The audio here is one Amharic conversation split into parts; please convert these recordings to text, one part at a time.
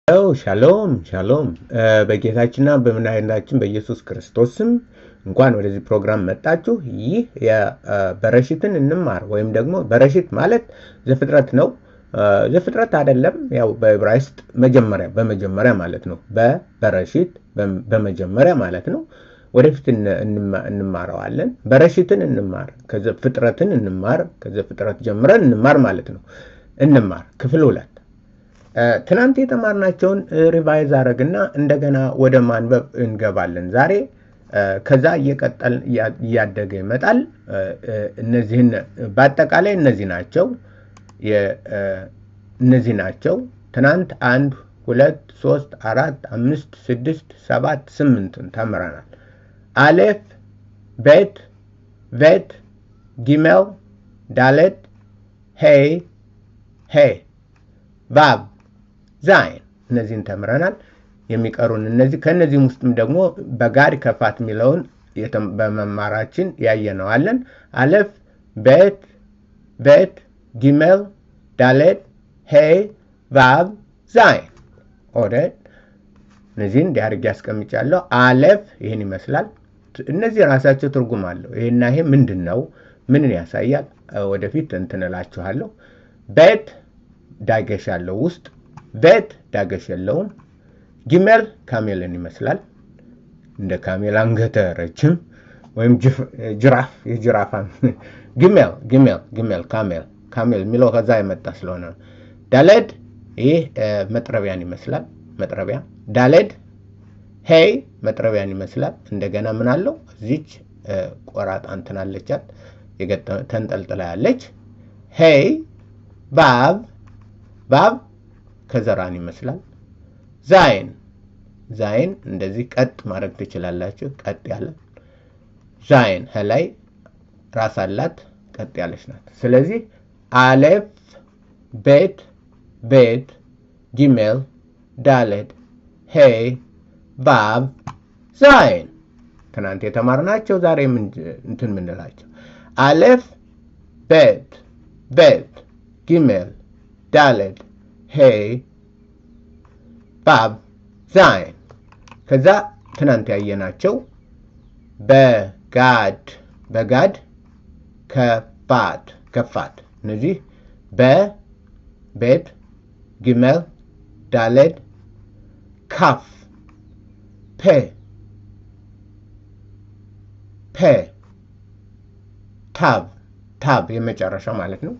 ሻሎም ሻሎም፣ በጌታችንና በመድኃኒታችን በኢየሱስ ክርስቶስ ስም እንኳን ወደዚህ ፕሮግራም መጣችሁ። ይህ በረሽትን እንማር ወይም ደግሞ በረሽት ማለት ዘፍጥረት ነው። ዘፍጥረት አይደለም፣ ያው በዕብራይስጥ መጀመሪያ በመጀመሪያ ማለት ነው። በበረሽት በመጀመሪያ ማለት ነው። ወደፊት እንማረዋለን። በረሽትን እንማር፣ ከዘፍጥረትን እንማር፣ ከዘፍጥረት ጀምረን እንማር ማለት ነው። እንማር ክፍል 2 ትናንት የተማርናቸውን revise አረግና እንደገና ወደ ማንበብ እንገባለን። ዛሬ ከዛ እየቀጠል እያደገ ይመጣል። እነዚህን በአጠቃላይ እነዚህ ናቸው፣ እነዚህ ናቸው። ትናንት 1 2 3 4 5 6 7 8ን ተምረናል። አሌፍ፣ ቤት፣ ቬት፣ ጊሜል፣ ዳሌት፣ ሄይ፣ ሄ፣ ቫብ፣ ዛይን እነዚህን ተምረናል። የሚቀሩን እነዚህ፣ ከእነዚህም ውስጥም ደግሞ በጋድ ከፋት የሚለውን በመማራችን ያየነዋለን። አለፍ፣ ቤት፣ ቤት፣ ጊሜል፣ ዳሌት፣ ሄይ፣ ቫብ፣ ዛይን ኦሬድ እነዚህን እንዲህ አድርጌ አስቀምጫለሁ። አለፍ ይህን ይመስላል። እነዚህ ራሳቸው ትርጉም አለው። ይሄና ይሄ ምንድን ነው? ምንን ያሳያል? ወደፊት እንትን እላችኋለሁ። ቤት ዳገሽ ያለው ውስጥ፣ ቤት ዳገሽ የለውም። ጊሜል camel ን ይመስላል። እንደ camel አንገተ ረጅም ወይም ጅራፍ፣ የጅራፋን ግሜል ግሜል ግሜል camel camel የሚለው ከዛ የመጣ ስለሆነ ነው። ዳሌድ ይህ መጥረቢያን ይመስላል። መጥረቢያ ዳሌድ። ሄይ መጥረቢያን ይመስላል። እንደገና ምን አለው? እዚች ቆራጣ እንትን አለቻት ተንጠልጥላ ያለች ሄይ። ቫብ፣ ቫብ ከዘራን ይመስላል። ዛይን፣ ዛይን እንደዚህ ቀጥ ማድረግ ትችላላችሁ። ቀጥ ያለ ዛይን ከላይ ራስ አላት፣ ቀጥ ያለች ናት። ስለዚህ አሌፍ፣ ቤት፣ ቤት፣ ጊሜል፣ ዳሌት፣ ሄይ፣ ቫብ፣ ዛይን ትናንት የተማርናቸው ዛሬ እንትን ምንላቸው አሌፍ፣ ቤት፣ ቤት፣ ጊሜል፣ ዳሌት፣ ሄይ፣ ቫብ፣ ዛይን። ከዛ ትናንት ያየናቸው በጋድ፣ በጋድ ከፋት፣ ከፋት እነዚህ በቤት፣ ጊሜል፣ ዳሌት፣ ካፍ፣ ፔ፣ ፔ፣ ታብ፣ ታብ የመጨረሻው ማለት ነው።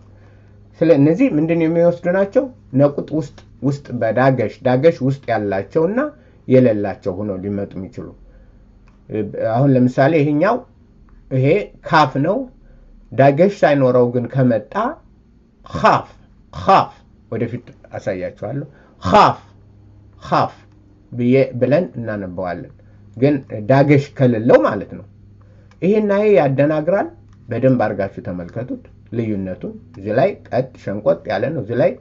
ስለ እነዚህ ምንድን የሚወስዱ ናቸው? ነቁጥ ውስጥ ውስጥ በዳገሽ ዳገሽ ውስጥ ያላቸውና የሌላቸው ሆነው ሊመጡ የሚችሉ። አሁን ለምሳሌ ይሄኛው ይሄ ካፍ ነው። ዳገሽ ሳይኖረው ግን ከመጣ ካፍ፣ ካፍ ወደፊት አሳያችኋለሁ። ካፍ ካፍ ብዬ ብለን እናነበዋለን። ግን ዳገሽ ከሌለው ማለት ነው። ይሄና ይሄ ያደናግራል። በደንብ አድርጋችሁ ተመልከቱት ልዩነቱን። እዚህ ላይ ቀጥ ሸንቆጥ ያለ ነው፣ እዚህ ላይ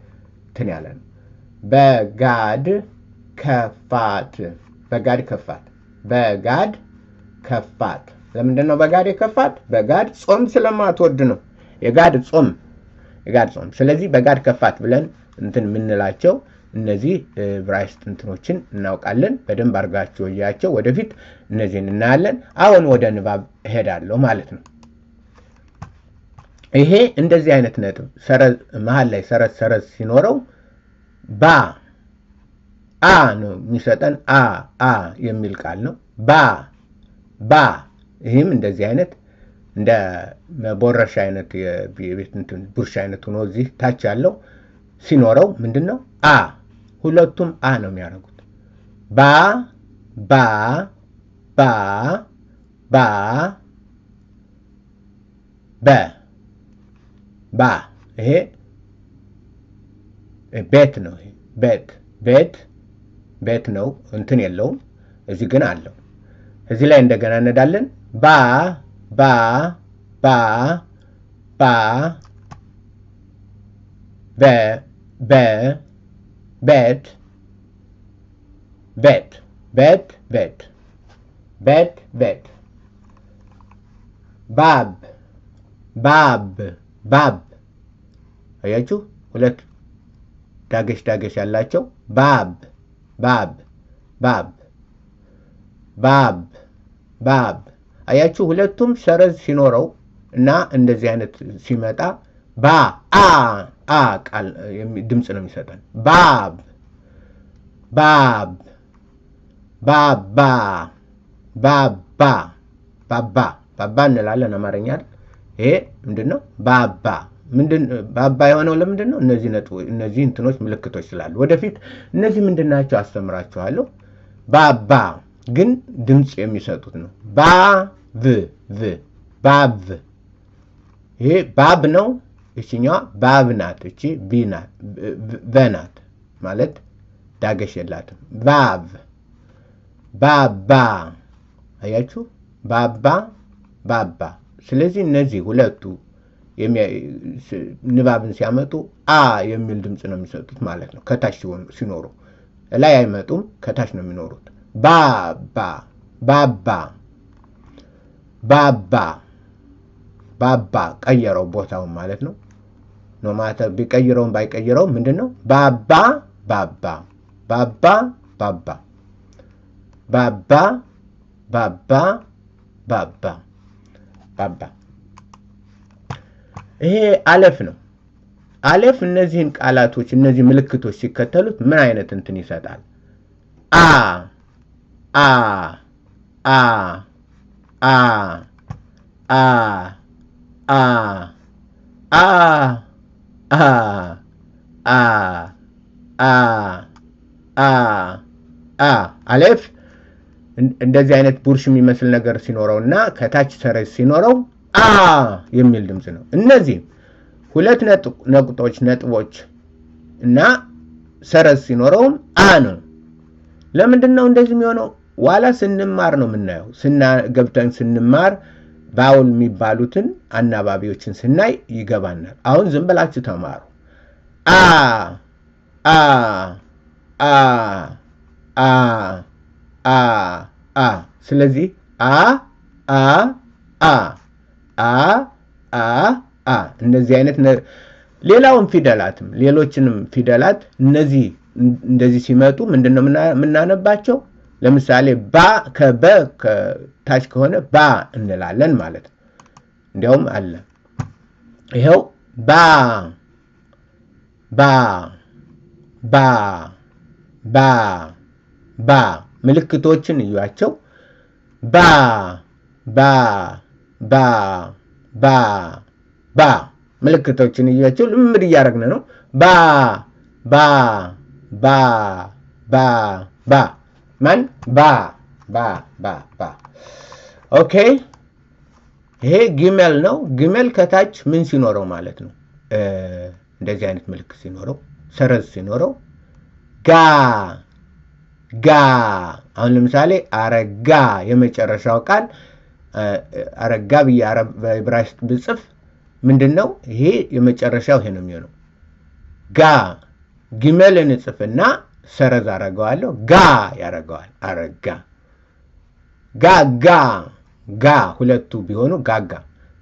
እንትን ያለ ነው። በጋድ ከፋት፣ በጋድ ከፋት፣ በጋድ ከፋት። ለምንድን ነው በጋድ የከፋት? በጋድ ጾም ስለማትወድ ነው። የጋድ ጾም፣ የጋድ ጾም። ስለዚህ በጋድ ከፋት ብለን እንትን የምንላቸው እነዚህ ዕብራይስጥ እንትኖችን እናውቃለን። በደንብ አድርጋችሁ እያቸው፣ ወደፊት እነዚህን እናያለን። አሁን ወደ ንባብ እሄዳለሁ ማለት ነው። ይሄ እንደዚህ አይነት ነጥብ ሰረዝ መሀል ላይ ሰረዝ ሰረዝ ሲኖረው ባ አ ነው የሚሰጠን። አ አ የሚል ቃል ነው። ባ ባ ይህም እንደዚህ አይነት እንደ መቦረሻ አይነት የቤት እንትን ቡርሽ አይነት ሆኖ እዚህ ታች ያለው ሲኖረው ምንድን ነው? አ። ሁለቱም አ ነው የሚያደርጉት። ባ ባ ባ ባ በ ባ ይሄ ቤት ነው። ይሄ ቤት፣ ቤት፣ ቤት ነው። እንትን የለውም። እዚህ ግን አለው። እዚህ ላይ እንደገና እንሄዳለን። ባ ባ ባ ባ በ በ ቤት ቤት ቤት ቤት ቤት ቤት። ባብ ባብ ባብ አያችሁ፣ ሁለት ዳገሽ ዳገሽ ያላቸው ባብ። ባብ ባብ ባብ ባብ። አያችሁ ሁለቱም ሰረዝ ሲኖረው እና እንደዚህ አይነት ሲመጣ ባ አ አ ቃል ድምፅ ነው የሚሰጠን። ባብ ባብ ባባ ባባ ባባ ባባ እንላለን አማርኛ አይደል? ይሄ ምንድን ነው? ባባ ምንድን ባባ የሆነው ለምንድን ነው? እነዚህ ነጥቦች እነዚህ እንትኖች ምልክቶች ስላሉ ወደፊት እነዚህ ምንድን ናቸው አስተምራችኋለሁ። ባባ ግን ድምፅ የሚሰጡት ነው። ባ ቭ ቭ ባብ ይሄ ባብ ነው። እችኛዋ ባብ ናት። እቺ ቢ ናት፣ ቨ ናት ማለት ዳገሽ የላትም። ባብ ባባ አያችሁ፣ ባባ ባባ። ስለዚህ እነዚህ ሁለቱ ንባብን ሲያመጡ አ የሚል ድምፅ ነው የሚሰጡት ማለት ነው። ከታች ሲኖሩ ላይ አይመጡም፣ ከታች ነው የሚኖሩት። ባባ ባባ ባባ ባባ ቀየረው ቦታውን ማለት ነው። No matter ቢቀይረውም ባይቀይረውም ምንድን ነው? ባባ ባባ ባባ ባባ ባባ ባባ ባባ ባባ። ይሄ አለፍ ነው። አለፍ እነዚህን ቃላቶች እነዚህ ምልክቶች ሲከተሉት ምን አይነት እንትን ይሰጣል? አ አ አ አ አ አ አ አ አ አ አ አ አሌፍ እንደዚህ አይነት ቡርሽ የሚመስል ነገር ሲኖረው እና ከታች ሰረዝ ሲኖረው አ የሚል ድምፅ ነው። እነዚህ ሁለት ነቁጦች ነጥቦች እና ሰረዝ ሲኖረውም አ ነው። ለምንድን ነው እንደዚህ የሚሆነው? ዋላ ስንማር ነው የምናየው። ገብተን ስንማር vowel የሚባሉትን አናባቢዎችን ስናይ ይገባናል። አሁን ዝም ብላችሁ ተማሩ። አ አ አ አ አ አ። ስለዚህ አ አ አ አ አ አ እንደዚህ አይነት ሌላውን ፊደላትም ሌሎችንም ፊደላት እነዚህ እንደዚህ ሲመጡ ምንድን ነው የምናነባቸው? ለምሳሌ ባ ከበ ከታች ከሆነ ባ እንላለን ማለት ነው። እንዲያውም አለ ይኸው ባ ባ ባ ባ ባ ምልክቶችን እዩዋቸው። ባ ባ ባ ባ ባ ምልክቶችን እዩዋቸው። ልምምድ እያደረግን ነው። ባ ባ ባ ባ ባ ማን ባ ባ ባ ባ። Okay ይሄ ጊሜል ነው። ጊሜል ከታች ምን ሲኖረው ማለት ነው? እንደዚህ አይነት ምልክት ሲኖረው ሰረዝ ሲኖረው ጋ ጋ። አሁን ለምሳሌ አረጋ የመጨረሻው ቃል አረጋ ብዬ በዕብራይስጥ ብጽፍ ምንድን ነው ይሄ የመጨረሻው ይሄ ነው የሚሆነው። ጋ ጊሜልን እጽፍና ሰረዝ አረገዋለሁ። ጋ ያረገዋል። አረጋ ጋ ጋ ጋ ሁለቱ ቢሆኑ ጋጋ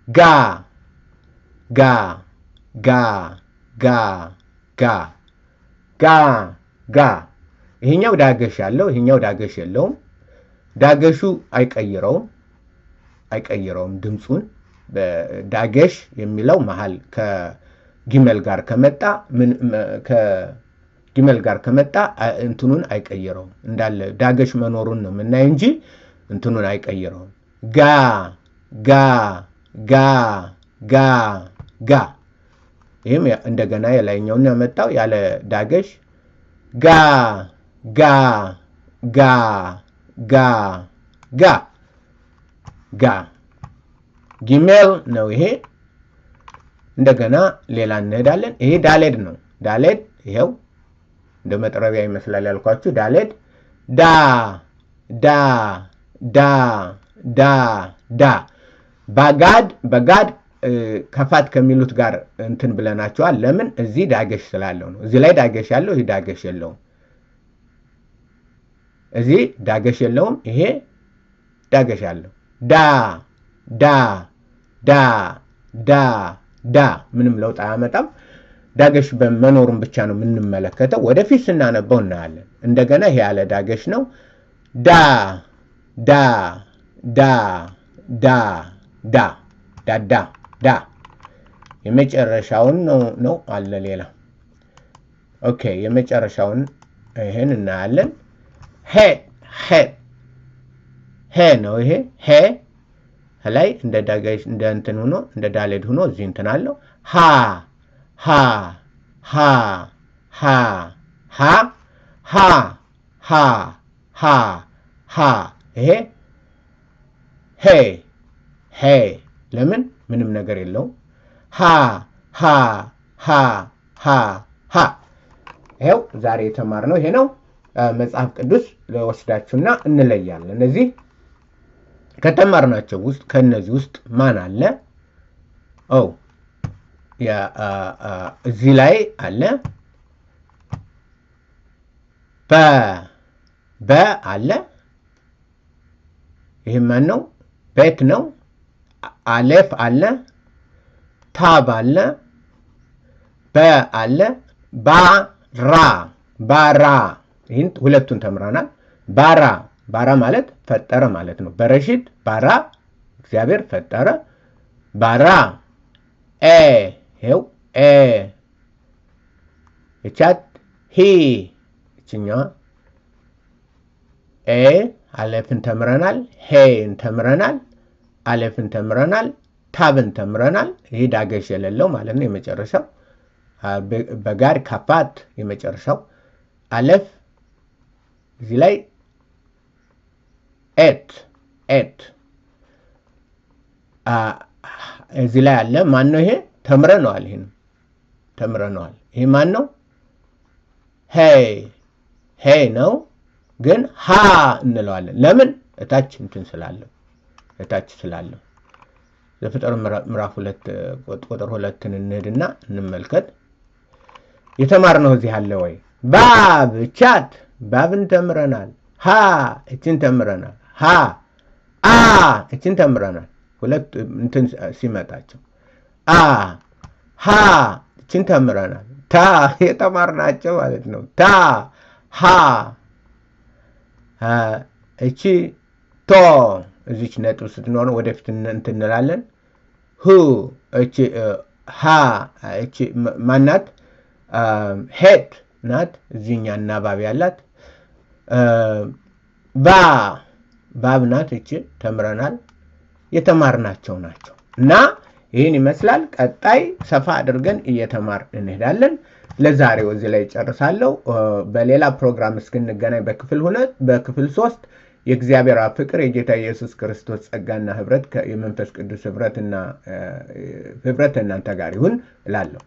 ጋ ጋ ጋ ጋ ጋ ጋ ጋ። ይሄኛው ዳገሽ አለው፣ ይሄኛው ዳገሽ የለውም። ዳገሹ አይቀይረውም አይቀይረውም ድምፁን። ዳገሽ የሚለው መሀል ከጊመል ጋር ከመጣ ከጊመል ጋር ከመጣ እንትኑን አይቀይረውም። እንዳለ ዳገሽ መኖሩን ነው የምናይ እንጂ እንትኑን አይቀይረውም። ጋ ጋ ጋ ጋ ጋ። ይህም እንደገና የላይኛውን ያመጣው ያለ ዳገሽ ጋ ጋ ጋ ጋ ጋ ጋ ጊሜል ነው ይሄ። እንደገና ሌላ እንሄዳለን። ይሄ ዳሌድ ነው። ዳሌድ ይሄው እንደ መጥረቢያ ይመስላል ያልኳችሁ። ዳሌድ ዳ ዳ ዳ ዳ ዳ። ባጋድ በጋድ ከፋት ከሚሉት ጋር እንትን ብለናቸዋል። ለምን? እዚህ ዳገሽ ስላለው ነው። እዚህ ላይ ዳገሽ ያለው፣ ይህ ዳገሽ የለውም። እዚህ ዳገሽ የለውም፣ ይሄ ዳገሽ አለው። ዳ ዳ ዳ ዳ ዳ ምንም ለውጥ አያመጣም። ዳገሽ በመኖሩን ብቻ ነው የምንመለከተው። ወደፊት ስናነበው እናያለን። እንደገና ይሄ ያለ ዳገሽ ነው። ዳ ዳ ዳ ዳ ዳ ዳ ዳ ዳ የመጨረሻውን ነው አለ ሌላ። Okay፣ የመጨረሻውን ይሄን እናያለን። ሄ ሄ ሄ ነው ይሄ። ሄ ላይ እንደ ዳገሽ እንደ እንትን ሆኖ፣ እንደ ዳሌድ ሆኖ እዚህ እንትን አለው። ሃ ሃ ሃ ሃ ሃ ሃ ሃ ሃ ሃ ይሄ ሄ ሄ ለምን ምንም ነገር የለውም። ሃ ሃ ሃ ሃ ሃ ይኸው ዛሬ የተማርነው ይሄ ነው። መጽሐፍ ቅዱስ ለወስዳችሁና እንለያለን። እነዚህ ከተማርናቸው ውስጥ ከነዚህ ውስጥ ማን አለ? ኦ፣ እዚህ ላይ አለ። በ በ አለ። ይህ ማን ነው? ቤት ነው። አሌፍ አለ። ታብ አለ። በ አለ። ባራ ባራ ይህን ሁለቱን ተምረናል። ባራ ባራ ማለት ፈጠረ ማለት ነው። በረሽት ባራ እግዚአብሔር ፈጠረ። ባራ ኤ ይኸው ኤ እቻት ሂ እችኛዋ ኤ አለፍን ተምረናል። ሄን ተምረናል። አለፍን ተምረናል። ታብን ተምረናል። ይህ ዳገሽ የሌለው ማለት ነው። የመጨረሻው በጋር ካፓት የመጨረሻው አለፍ እዚህ ላይ ኤት ኤት እዚህ ላይ አለ። ማን ነው ይሄ? ተምረነዋል። ይሄን ተምረነዋል። ይሄ ማን ነው? ሄይ ሄይ ነው፣ ግን ሃ እንለዋለን። ለምን? እታች እንትን ስላለው፣ እታች ስላለው። ዘፍጥረት ምዕራፍ 2 ቁጥር 2ን እንሂድና እንመልከት። የተማርነው እዚህ አለ ወይ? ባብ ቻት ባብን ተምረናል። ሃ እችን ተምረናል። ሃ አ እችን ተምረናል። ሁለት እንትን ሲመጣቸው አ ሃ እችን ተምረናል። ታ የተማርናቸው ማለት ነው። ታ ሃ እቺ ቶ እዚች ነጥብ ስትኖር ወደፊት እንትን እንላለን። ሁ እቺ ሃ እቺ ማናት? ሄት ናት። እዚህኛ አናባቢ ያላት ባ ባብ ናት። እቺ ተምረናል። የተማርናቸው ናቸው እና ይህን ይመስላል። ቀጣይ ሰፋ አድርገን እየተማር እንሄዳለን። ለዛሬው እዚህ ላይ ጨርሳለሁ። በሌላ ፕሮግራም እስክንገናኝ በክፍል 2 በክፍል 3 የእግዚአብሔር አብ ፍቅር፣ የጌታ ኢየሱስ ክርስቶስ ጸጋና ህብረት፣ የመንፈስ ቅዱስ ህብረትና ህብረት እናንተ ጋር ይሁን እላለሁ።